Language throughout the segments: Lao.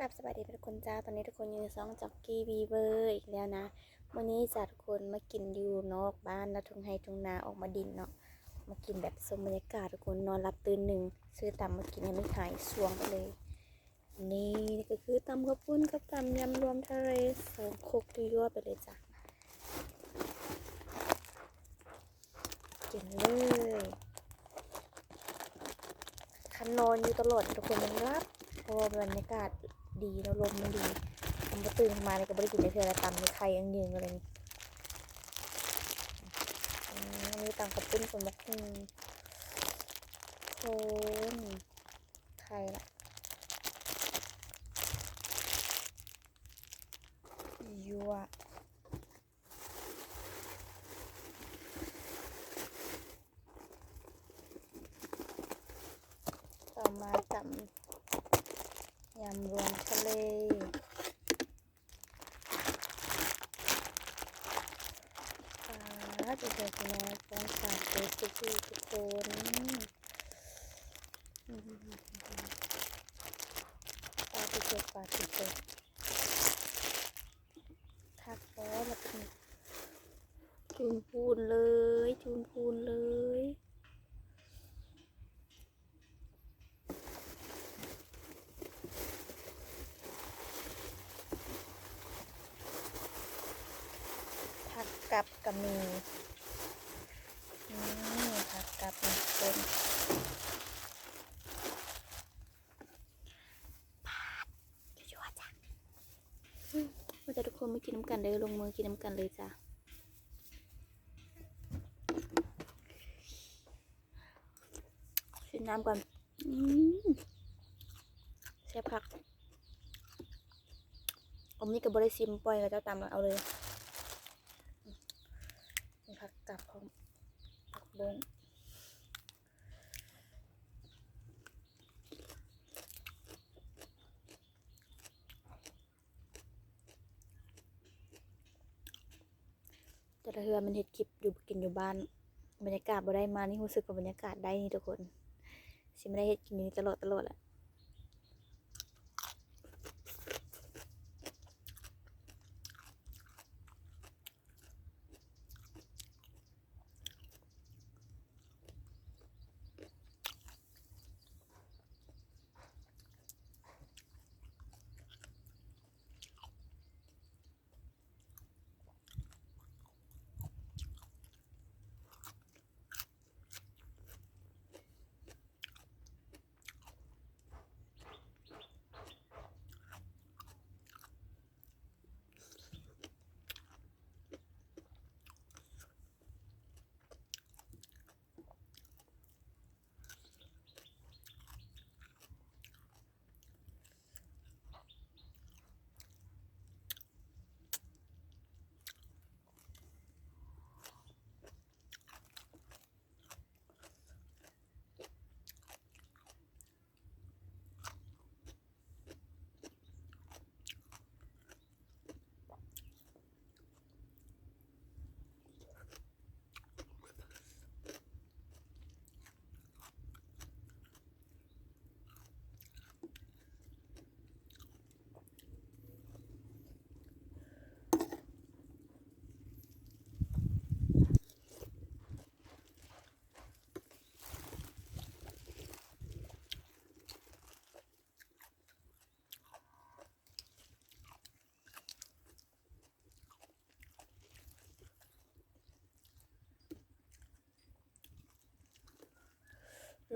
ຄັບ ສະບາຍດີທຸກຄົນຈ້າ ຕອນນີ້ທຸກຄົນຢູ່ໃນຊ່ອງຈັກກີ້ວີເວີອີກແລ້ວນະ. ມື້ນີ້ຈ້າ ທຸກຄົນມາກິນຢູ່ນອກບ້ານນະ ທົ່ງໄຮ່ທົ່ງນາ ອອກມາດິນເນາະ ມາກິນແບບຊົມບັນຍາກາດທຸກຄົນ. ນອນຫຼັບຕື່ນໜຶ່ງ ຊື້ຕຳມາກິນໃຫ້ມັນຫາຍສ່ວງໄປເລີຍ. ນີ້ ນີ້ກໍຄືຕຳເຂົ້າປຸ້ນກັບຕຳຍຳລວມທະເລ ສອງຄົກ ຍົວໆ ໄປເລີຍຈ້າ. ກິນເລີຍ. ຄັນນອນຢູ່ຕະຫຼອດທຸກຄົນມັນຫຼັບ ເພາະວ່າບັນຍາກາດດີເນາະ ລົມມັນດີ. ຄັນບໍ່ຕື່ນຂຶ້ນມານີ້ກໍບໍ່ໄດ້ກິນຈັກເທື່ອລະ ຕຳນີ້ໄຂ່ຍັງຍືງຢູ່ເລີຍນີ້. ອືມ ມີຕຳເຂົ້າປຸ້ນ ຄົນບັກຫຸ່ງ ໂອ້ ໄຂ່ລະ ຍົວະ. ຕໍ່ມາຕຳຍຳລວມທະເລ. ປາດ ໂອ້ໂຫ ພີ່ນ້ອງ ປ້ອງປາກເບິດທຸກຜູ້ທຸກຄົນ. ປາດຕິໂຕ ປາດຕິໂຕ. ຄັກບໍ່ລະ ຈູນພູນເລີຍ ຈູນພູນເລີຍ. ຜັກກັບກໍມີ. ນີ້ ຜັກກັບນີ້ທຸກຄົນ. ປາດ ຍົວໆ ຈ້າ. ມາຈ້າ ທຸກຄົນ ມາກິນນຳກັນເດີ ລົງມືກິນນຳກັນເລີຍຈ້າ. ຊິມນ້ຳກ່ອນ. ອືມ ແຊບຄັກ. ອັນນີ້ກໍບໍ່ໄດ້ຊິມ ປ່ອຍເຂົາເຈົ້າຕຳເອົາເລີຍ. ມີຜັກກັບພ້ອມ ຜັກບົ້ງ. ແຕ່ລະເທື່ອມັນເຮັດຄລິບຢູ່ ກິນຢູ່ບ້ານ ບັນຍາກາດບໍ່ໄດ້ ມານີ້ຮູ້ສຶກວ່າບັນຍາກາດໄດ້ນີ້ທຸກຄົນ. ຊິມາໄດ້ເຮັດກິນຢູ່ນີ້ຕະຫຼອດຕະຫຼອດແຫຼະ.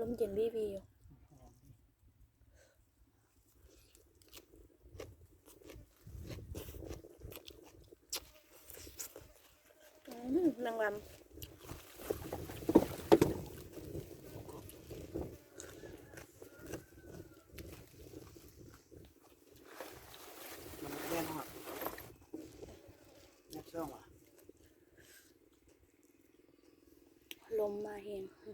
ລົມເຢັນວີວີຢູ່. ອືມ ແມງລຳ. ມັນແລ່ນຮອດ ແນບຊ່ອງວ່າ ລົມມາແຮງ. ອ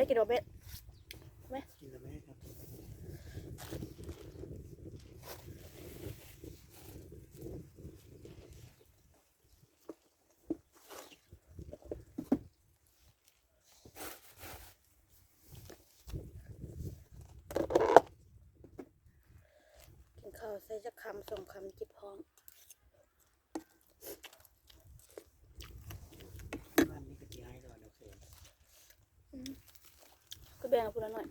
ກິນບໍ່ເບັດ? ແມ່ ກິນແລ້ວແມ່ ກິນເຂົ້າໃສ່ຈັກຄຳສອງຄຳຈິບທ້ອງ. ອັນນີ້ກໍຊິໃຫ້ກ່ອນ ໂອເຄ ອືມ ກໍແບ່ງເອົາຜູ້ລະໜ້ອຍ.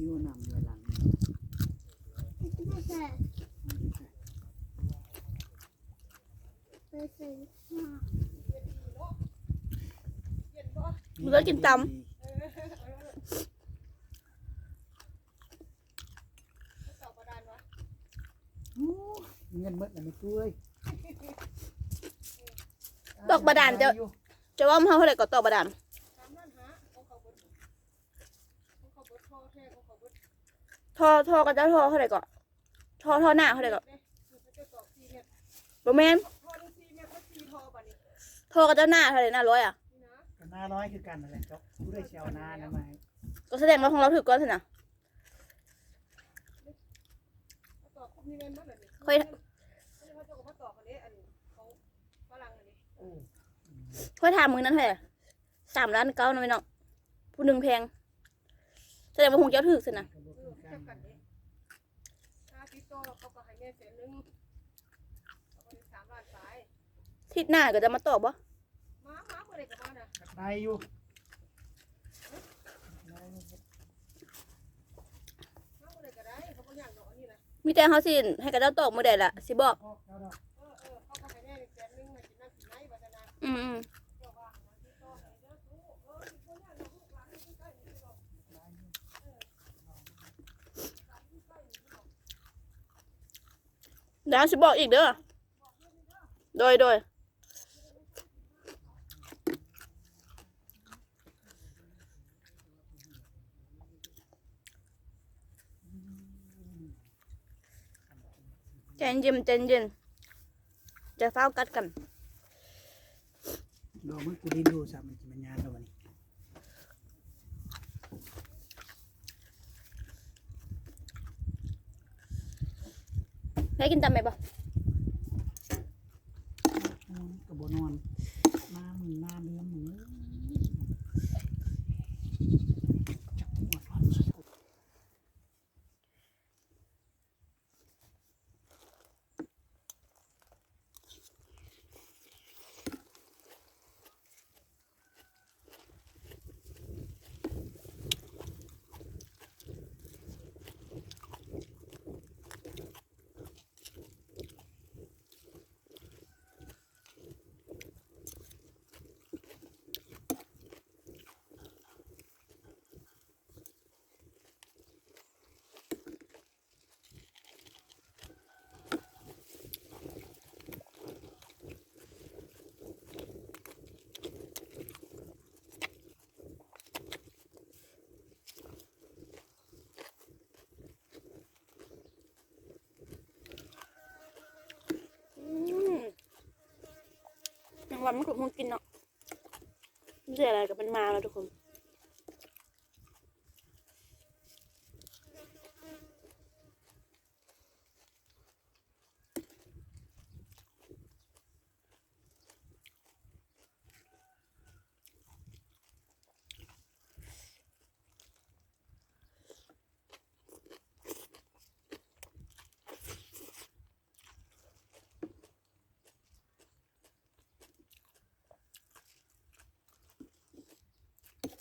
ຢູ່ນຳໄວ້ຫຼັງ ເມືອກິນຕຳ. ໂອ້ ເງິນໝົດແລ້ວແມ່ຕູ້ເອີຍ. ຕອກບາດານ ເຈົ້າ ເຈົ້າເວົ້ານຳເຮົາເທົ່າໃດກໍຕອກບາດານ? ທໍ່ ທໍ່ຂະເຈົ້າທໍ່ເທົ່າໃດກໍ? ທໍ່ ທໍ່ໜ້າເທົ່າໃດກໍ? ບໍ່ແມ່ນ ທໍ່ຂະເຈົ້າໜ້າເທົ່າໃດ ໜ້າຮ້ອຍອະ? ກໍໜ້າຮ້ອຍຄືກັນນັ້ນແຫຼະ ເຈົ້າ ຜູ້ໃດຊິເອົາໜ້ານັ້ນມາໃຫ້? ກໍສະແດງວ່າຂອງລາວຖືກກ່ອນຊັ້ນນະ. ຂ້ອຍ ຂ້ອຍຖາມມື້ນັ້ນແທ້ ສາມລ້ານເກົ້າເນາະ ພີ່ນ້ອງ ຜູ້ໜຶ່ງແພງ ສະແດງວ່າຂອງເຈົ້າຖືກຊັ້ນນະ. ທິດໜ້າກໍຈະມາຕອບບໍ່? ມາ ມາມື້ໃດກໍມານະ ໄດ້ຢູ່ ມາມື້ໃດກໍໄດ້ ເຂົາບໍ່ຍາກດອກອັນນີ້ນະ. ມີແຕ່ເຮົາຊິໃຫ້ເຂົາເຈົ້າຕອກມື້ໃດລະ ຊິບອກ. ເອີ ເອີ ເຂົາກໍໃຫ້ແດ່ແສນໜຶ່ງ ໃຫ້ກິນນ້ຳກິນໃນວ່າຊັ້ນນະ. ອືມ ເຈົ້າວ່າ ເອີ ຊິບໍ່ຍາກດອກ ລູກຫຼານຢູ່ໃກ້ໆນີ້ດອກ ດຽວຊິບອກອີກເດີ. ໂດຍ ໂດຍ. ໃຈເຢັນ ໃຈເຢັນ ຢ່າຟ້າວກັດກັນ. ລອງເບິ່ງ ກູດິນດູຊ້ຳ ມັນຊິມາຍາມແລ້ວບັດນີ້. ໄດ້ກິນຕຳໄໝບໍ່? ນອນກໍບໍ່ນອນ ມາມື້ໜ້າເລື່ອງມື້ ຈັກຫົວ. ອືມ ແມງວັນມັນກໍຄົງກິນເນາະ ເສຍດາຍກໍເປັນໝາແລ້ວທຸກຄົນ. ອື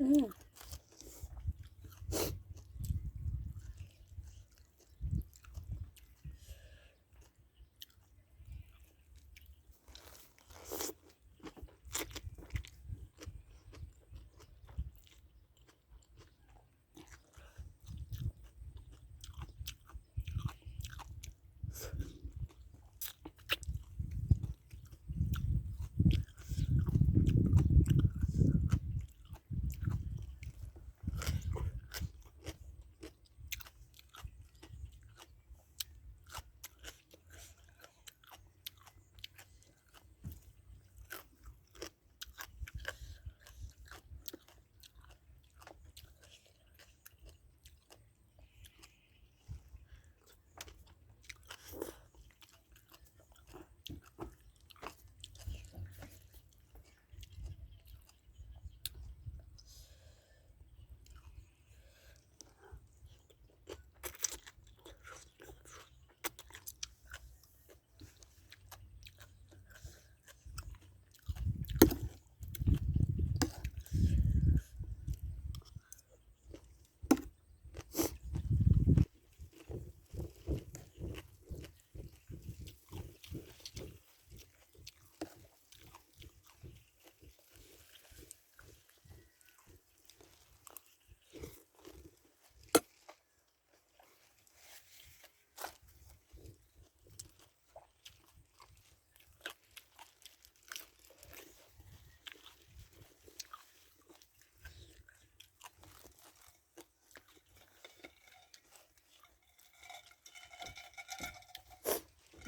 อืม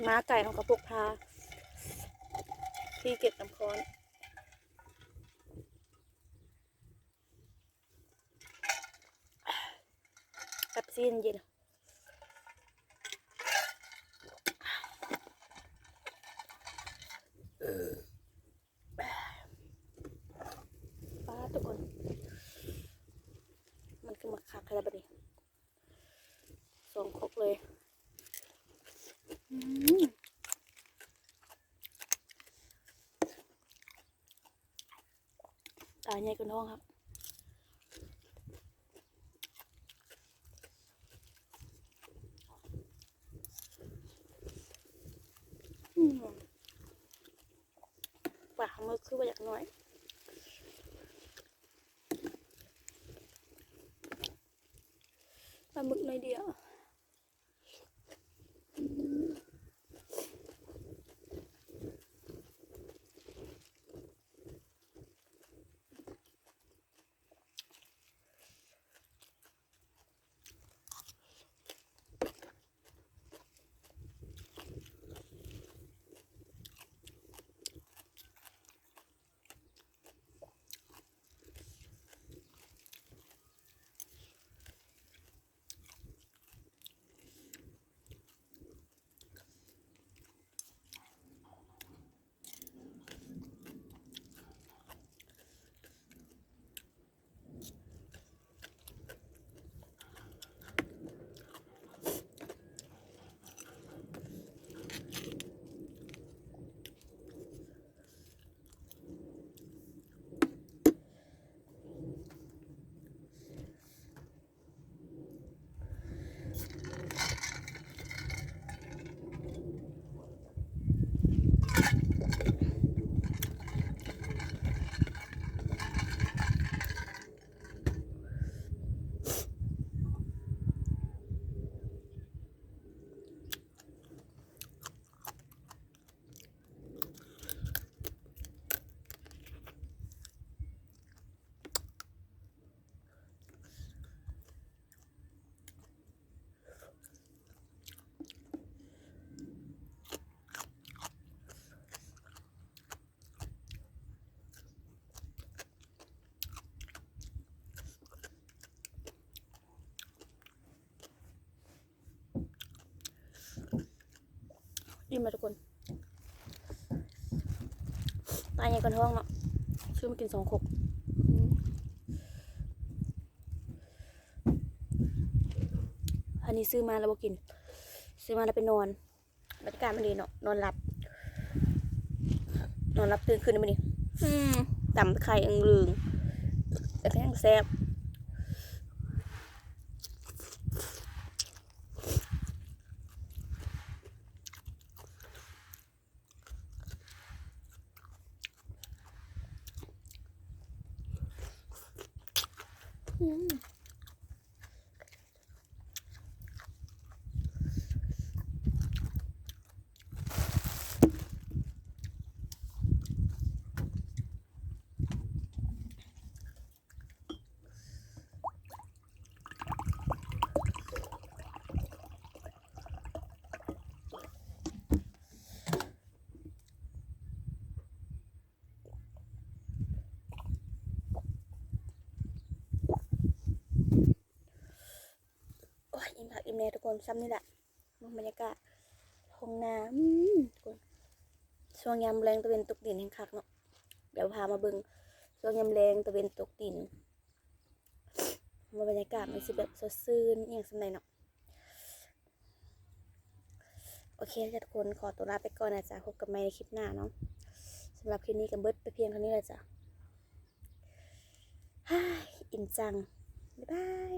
ມາໄກເຮົາກໍພົກພາ ທີ່ເກັບນ້ຳຮ້ອນ ເປັບຊີເຢັນໆ ປາດ ທຸກຄົນ ມັນຄືມາຄັກແທ້ລະບັດນີ້ ສອງຄົກເລີຍ ອືມ ຕາໃຫຍ່ກວ່ານ້ອງຄັບ ອືມ ປາໝຶກຄືວ່າຢາກໜ້ອຍ ປາໝຶກໜ້ອຍດຽວ. อิ่มแล้วทุกคน ปลาใหญ่กว่าท้องเนาะ ซื้อมากินสองครก อืม อันนี้ซื้อมาแล้วบ่กิน ซื้อมาแล้วไปนอน บรรยากาศมันดีเนาะ นอนหลับ นอนหลับตื่นขึ้นมื้อนี้ อืม ตำไข่อึ่งลึง แต่ก็ยัง ແຊບ. ໂອ້ຍ ອີ່ມຄັກອີ່ມແນ່ທຸກຄົນ ຊ່ຳນີ້ແຫຼະ. ເບິ່ງບັນຍາກາດທົ່ງນາ ອືມ ທຸກຄົນ ຊ່ວງຍາມແລງຕາເວັນຕົກດິນແຮ່ງຄັກເນາະ. ດຽວພາມາເບິ່ງຊ່ວງຍາມແລງຕາເວັນຕົກດິນ ວ່າບັນຍາກາດມັນຊິແບບສົດຊື່ນອີ່ຫຍັງສ່ຳໃດເນາະ. ໂອເຄຈ້າທຸກຄົນ ຂໍຕົວລາໄປກ່ອນນະຈ້າ ພົບກັນໃໝ່ໃນຄລິບໜ້າເນາະ. ສຳລັບຄລິບນີ້ກໍເບິດໄປພຽງເທົ່ານີ້ແຫຼະຈ້າ. ອີ່ມຈັງ ບາຍບາຍ.